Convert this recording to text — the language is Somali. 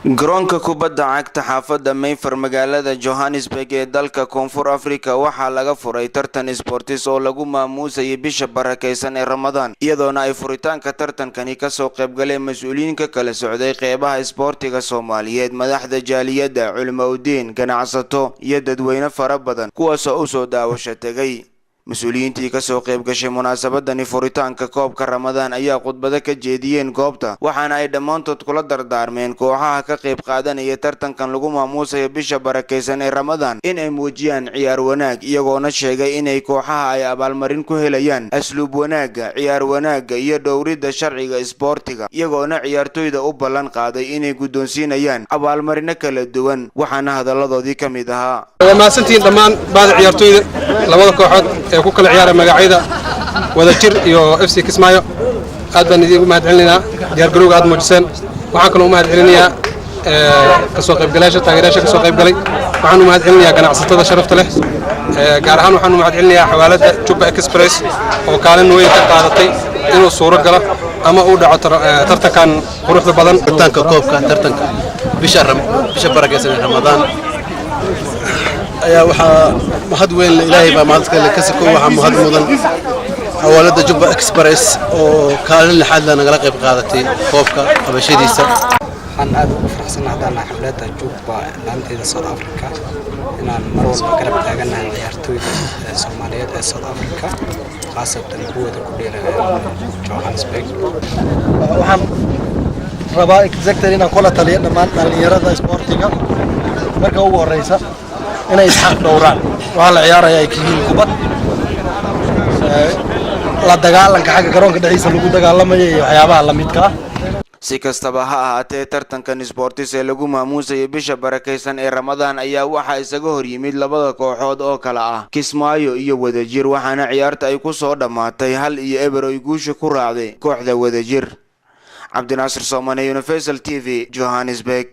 Garoonka kubadda cagta xaafadda Mayfair, magaalada Johannesburg ee dalka Koonfur Afrika, waxaa laga furay tartan sports oo lagu maamuusayay bisha barakeysan ee Ramadaan, iyadoona ay furitaanka tartankani kasoo qaybgaleen mas-uuliyiin ka kala socday qeybaha isboortiga Soomaaliyeed, madaxda jaaliyadda, culimo udiin, ganacsato iyo dadweyne fara badan, kuwaasoo usoo daawasho tegay. Mas-uuliyiintii kasoo qayb gashay munaasabadani furitaanka koobka Ramadaan ayaa khudbado ka jeediyeen goobta, waxaana ay dhammaantood kula dardaarmeen kooxaha ka qayb qaadanaya tartankan lagu maamuusayo bisha barakeysan ee Ramadaan in ay muujiyaan ciyaar wanaag, iyagoona sheegay inay kooxaha ay abaalmarin ku helayaan asluub wanaagga, ciyaar wanaagga iyo dhowridda sharciga isboortiga, iyagoona ciyaartoyda u ballan qaaday inay guddoonsiinayaan abaalmarino kala duwan. Waxaana hadalladoodii ka mid ahaa: Waa mahadsantihiin dhammaan baada ciyaartoyda labada kooxood ee ku kala ciyaara magacyada Wadajir iyo FC Kismaayo. Aad baan idiinku mahad celinaynaa diyaargarowga aad muujiseen. Waxaan kaloo u mahad celinayaa kasoo qaybgalayaasha, taageerayaasha kasoo qaybgalay. Waxaan u mahad celinayaa ganacsatada sharafta leh. Gaar ahaan waxaan u mahad celinayaa xawaaladda Jubba Express oo kaalin weyn ka qaadatay inuu suuro galo ama uu dhaco tartankan quruxda badan. Tartanka koobka, tartanka bisha barakeysan ee Ramadaan ayaa waxaa mahad weyn, Ilaahay baa mahad kale ka siko, waxaa mahad mudan xawaalada Jubba Express oo kaalin lixaad la nagala qayb qaadatay koobka qabashadiisa. Waxaan aad ugu faraxsanahay haddaan nahay xafladda Jubba laanteeda South Africa inaan mar walba garab taagannahay ciyaartooyda Soomaaliyeed ee South Africa, khaasatan kuwooda ku dheela Johannesburg. Waxaan rabaa exactly inaan kula taliyo dhammaan dhallinyarada isboortiga, marka ugu horeysa inay isxaq dhowraan. Waxaa la ciyaaraya ay yihiin kubad, la dagaalanka xagga garoonka dhexdiisa lagu dagaalamayo iyo waxyaabaha la midka ah. Si kastaba ha ahaatee, tartankan sports ee lagu maamuusayay bisha barakaysan ee Ramadaan ayaa waxaa isaga hor yimid labada kooxood oo kale ah Kismaayo iyo Wadajir, waxaana ciyaarta ay ku soo dhammaatay 1-0 oy guusha ku raacday kooxda Wadajir. Cabdinaasir Soomane, Universal TV, Johannesburg.